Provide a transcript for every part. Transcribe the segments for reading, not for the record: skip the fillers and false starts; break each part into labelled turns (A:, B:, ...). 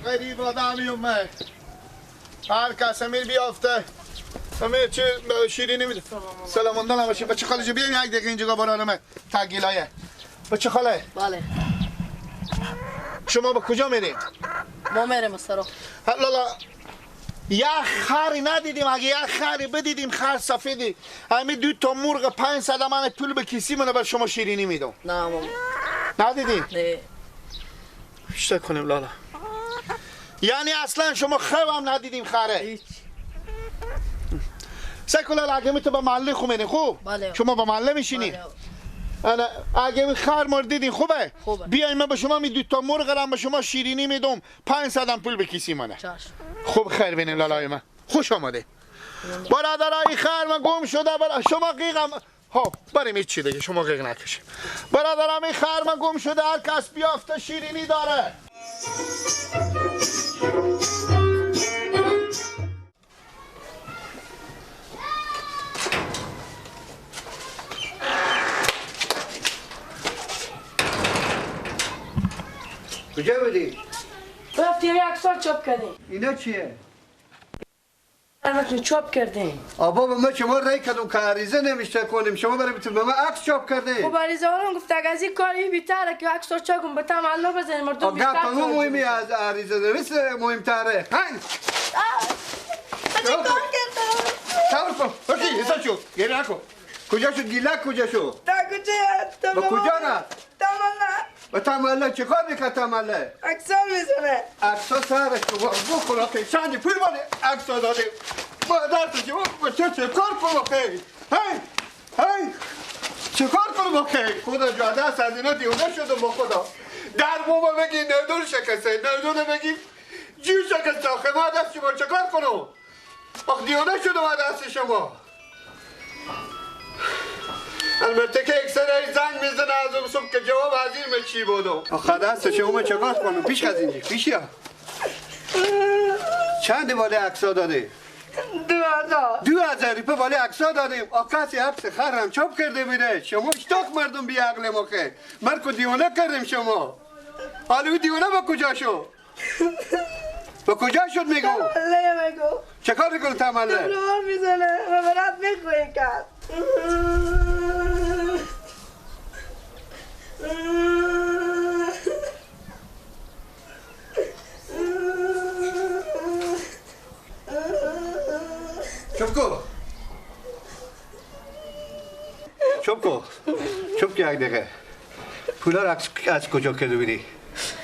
A: غریب آدمی اومد. هر کس امیر بیافته امیر چه شیرینی میده. سلام علیکم باشه. بچه خاله جو بیاین یک دقیقه اینجا برانم تگیلایه. بچه خاله.
B: بله.
A: شما به کجا میرید؟
B: ما میریم سرا.
A: لالا یه خری ندیدیم. اگه یه خری بدیدیم خر سفیدی همین دو تا مرغ 500 من پول به کیسی منو بر شما شیرینی میدم.
B: نه ماما
A: ندیدیم؟
B: نه.
A: چه کنیم لالا؟ یعنی اصلا شما خرم ندیدیم خره؟
B: هیچ.
A: سکو لالا اگه تو با محله خو میرین خوب؟
B: بله.
A: شما با محله میشینی؟
B: بله.
A: انا اگه خر مر دیدین خوبه؟
B: خوبه.
A: بیاین من به شما می دو تا مرغ رم به شما شیرینی میدم 500 پول به کیسی منه.
B: چشم.
A: خوب خیر بینیم لالای من. خوش آمده. برادرای خر من گم شده شما قیقم ها بریم هیچ چی دیگه شما قیق نکشیم. برادرم این خر من گم شده هر کس بیافته شیرینی داره.
C: کجا بودی؟
D: رفتیم یک سال چاپ کردیم.
C: اینا چیه؟
D: البته چاپ کردیم.
C: آبا ما شما رای کردم که عریضه نمیشه کنیم. شما برای به ما عکس چاپ کردیم.
D: خب عریضه هم گفت اگه از این کاری بی‌تره که عکس چاپ کنم به تمنا بزنیم مردم بیشتر.
C: گپ مو مهمی از عریضه نویس مهم‌تره. هنگ.
D: چه کار کردم؟
C: صبر کن. اوکی، حساب شو. گریه نکن. کجا شد گیلک کجا شد؟
D: تا کجا؟
C: با کجا رفت؟
D: تمنا.
C: با تمنا چه کار میکنه تمنا؟
D: عکسا میزنه.
C: عکسا سرش بخور آخه چند پول مال عکسا داده. ما درس شما چه کار کنم آخه؟ هی هی چه کار کنم آخه؟ خدا جاده است از اینا دیوانه شدم با خدا. در بابا بگی ندور شکسته ندور بگی جو شکسته آخه ما دست شما چه کار کنم؟ آخه دیوانه شدم از دست شما. البته که اکثر زنگ میزنه از اون صبح که جواب از این چی بودم. آخه دست شما چه کار کنم؟ پیش از اینجا پیش یا چند باله عکسا داده؟
D: 2000.
C: 2000 روپیه باله عکسا دادیم. آخه کسی عکس خرم چاپ کرده بوده. شما اشتاق مردم بی عقل آخه. مرکو دیوانه کردیم شما. حالا دیوانه با کجا شد؟ با کجا شد میگم؟
D: تمله میگم.
C: چه کار میکنه تمله؟
D: تمله میزنه و برات میخوره کرد.
C: چوب کو چوب کو چوب که یک دقیقه پولا رو از کجا کرده بودی؟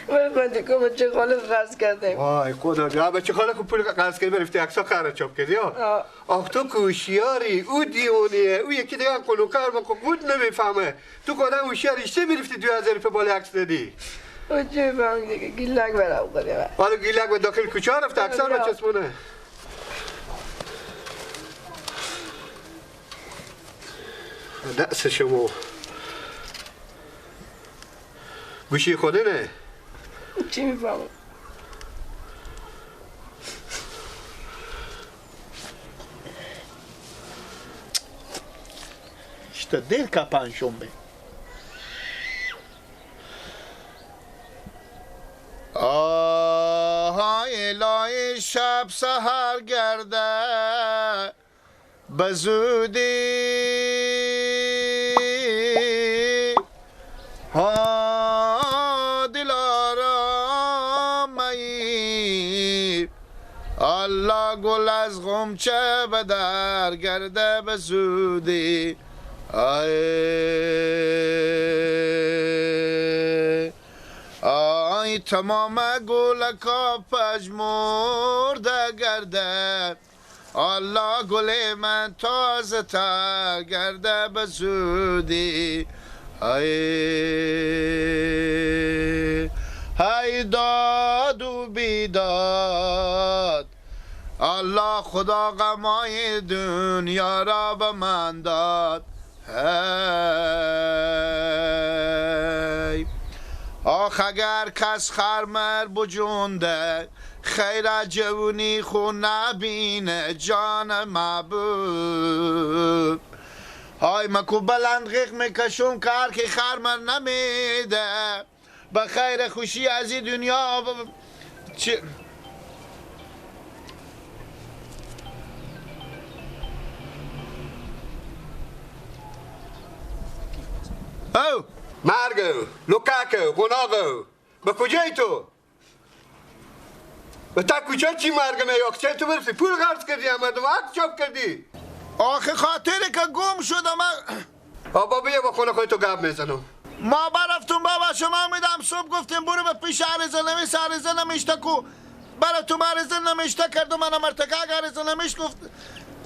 D: من دیگه بچه خاله قرض کردیم.
C: وای خدا جا بچه خاله که پول قرض کردی برفتی عکسا خره چاپ کردی ها؟ آخ تو کوشیاری او دیوانیه او یکی دیگه قلوکار ما قود نمیفهمه. تو کدام هوشیاری چه میرفتی 2000 روپیه بالا عکس دادی؟
D: او چه فهم دیگه گیلک برام کنه.
C: حالا گیلک به داخل کوچه رفت عکسا رو چسبونه. دست شما گوشی خوده نه؟
D: چی میفهمم؟
A: İşte del kapanşon be. آهای الهی شب سحر گرده به زودی ها دل آرامایی الله گل از غمچه به در گرده به زودی آی آی تمام گلکا پژمرده گرده الله گل من تازه تر گرده به زودی ای ای داد و بیداد الله خدا غمای دنیا را به من داد ای آخ اگر کس خرمر بجونده خیر جوونی خو نبینه جان محبوب های مکو بلند غیق میکشم که هر کی خرمر نمیده به خیر خوشی از این دنیا چی؟ او
C: مرگو لوکاکو قناقو به کجای تو؟ به تا کجا چی مرگم یا تو برسی پول قرض کردی مردم عکس چاپ کردی.
A: آخه خاطره که گم شدم.
C: بابا بیا با خونه خودتو گپ میزنم.
A: ما برفتم بابا شما میدم صبح گفتیم برو به پیش عرضه نویس عرضه نمیشته کو برا تو عرضه نمیشته کردم من مرتکه عرضه نمیشت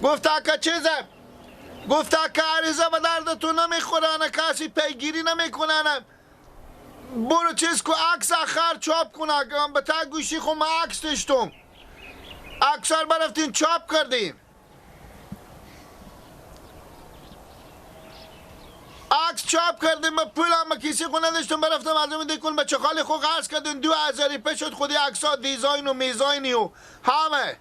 A: گفت که چیزه گفت که عرضه به درد تو نمیخورن کسی پیگیری نمیکنن برو چیز کو عکس آخر چاپ کنه به تا گوشی خو ما عکس داشتم عکسار برفتیم چاپ کردیم عکس چاپ کردیم ما پول هم کسی خو نداشتم برفتم از اون دیکن به چخال خو قرض کردیم 2000 پیش شد خودی عکس ها دیزاین و میزاینی و همه.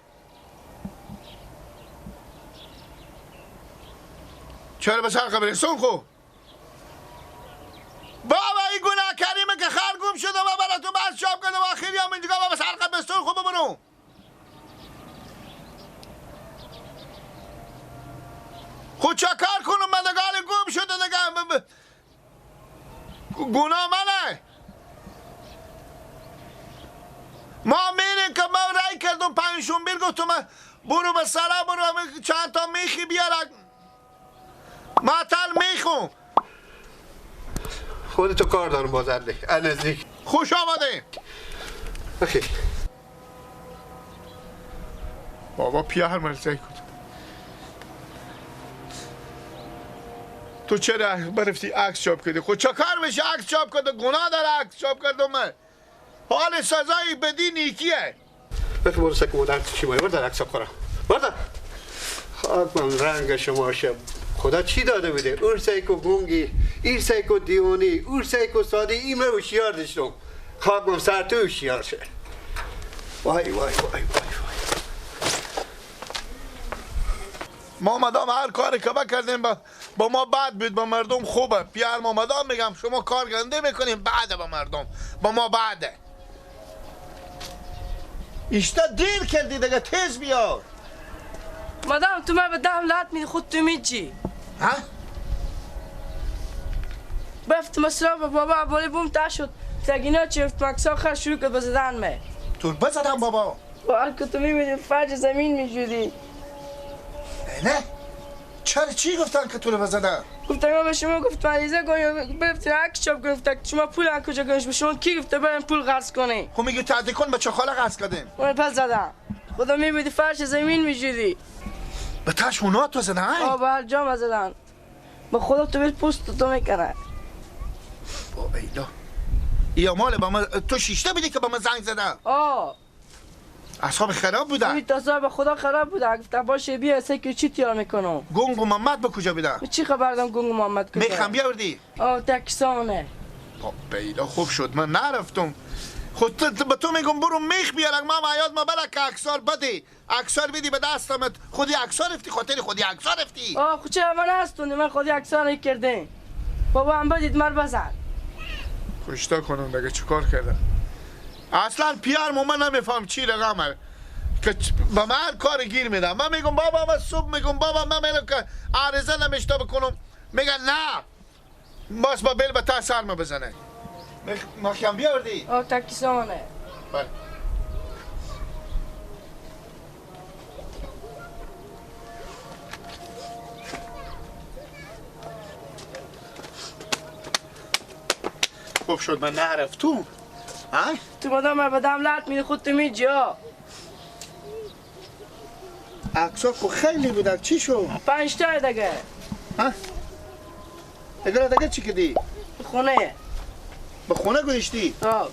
A: چرا به سر قبرستون خو بابا این گناه کریمه که خر گم شده و براتون بس چاپ کردم آخری هم اینجا بابا سر قبرستون خو ببرو. خود چه کار کنم من دیگه گم شده دیگه گناه منه. ما میریم که ما رای کردم پنجشنبه گفتم برو به سرا برو چند تا میخی بیار معطل میخون.
C: خودتو کار دارم بازرده نزدیک.
A: خوش آمده.
C: بخیر
A: بابا پیار مرزای کن. تو چرا برفتی عکس چاپ کردی؟ خود چه کار میشه عکس چاپ کرده؟ گناه داره عکس چاپ کردم من. حال سزایی بدی نیکیه.
C: بخی برو سکو مادر چی مایی بردار عکس چاپ کنم بردار. خاک من رنگ شما شب خدا چی داده بوده؟ اور سیکو گونگی، ایر سیکو دیونی، اور سیکو ساده، این من هوشیار داشتم. خاک من سر تو هوشیار شد. وای وای وای وای.
A: ما مدام هر کاری که بکردیم با ما بد بود با مردم خوبه. پیار ما مدام میگم شما کار گنده میکنیم بعده با مردم با ما بعده. ایشتا دیر کردی دیگه تیز بیار.
D: مدام تو من به دهم لات میدی خود تو میچی.
A: ها؟
D: بفت مسرا بابا بالی بوم تا شد تگینا چفت مکسا خر شروع کرد بزدن می.
A: تو بزدم بابا.
D: با که تو میبینی فج زمین میشدی.
A: نه چرا چی گفتن که تو رو بزدن؟
D: گفتم ما به شما گفت مریضه کنی برفتین عکس چاپ گفتن شما پول از کجا گرفت به شما کی گفته بریم پول قرض کنی؟
A: خب میگی تعدی کن به چه خاله قرض کردیم؟
D: اون پس زدم خدا میبینی فرش زمین میشدی.
A: به تاش اونا تو زدن؟
D: آه به هر جا زدن به خدا تو بیل پوست تو میکنه.
A: با ایلا یا مال با ما تو شیشته بیدی که با من زنگ زدن؟
D: آه
A: اعصاب خراب بودن؟
D: این اعصاب خدا خراب بوده. گفتم باشه بیا سه چی تیار میکنم.
A: گنگ و محمد به کجا بیدن؟
D: چی خبر دارم گنگ و محمد کجا؟
A: میخم بیاوردی؟
D: آه تکسانه.
A: با بیلا خوب شد من نرفتم. خود به تو میگم برو میخ بیارم ما یاد ما برا که اکسار بدی اکسار بدی به دستمت خودی اکسار افتی خاطر خودی اکسار افتی.
D: آه خود چرا من هستونی من خودی اکسار کردم بابا هم بدید مر بزن.
A: کشتا کنم دیگه چیکار کردم؟ اصلا پیار من نمیفهم چی رقمه که به من کار گیر میدم. من میگم بابا من صبح میگم بابا من میرم که عرضه نمیشتا بکنم میگن نه باز با بیل به تا سر ما بزنه. مخیم بیاوردی؟
D: آه تکیسانه.
A: بله. خوب شد من نرفتم. ها؟
D: تو مادام به دم لات میدی خود تو میجی.
A: عکس‌ها خو خیلی بودن چی شد؟
D: 5 تا دیگه.
A: ها؟ دیگه دیگه چی کردی؟
D: خونه.
A: به خونه گذاشتی؟
D: آه.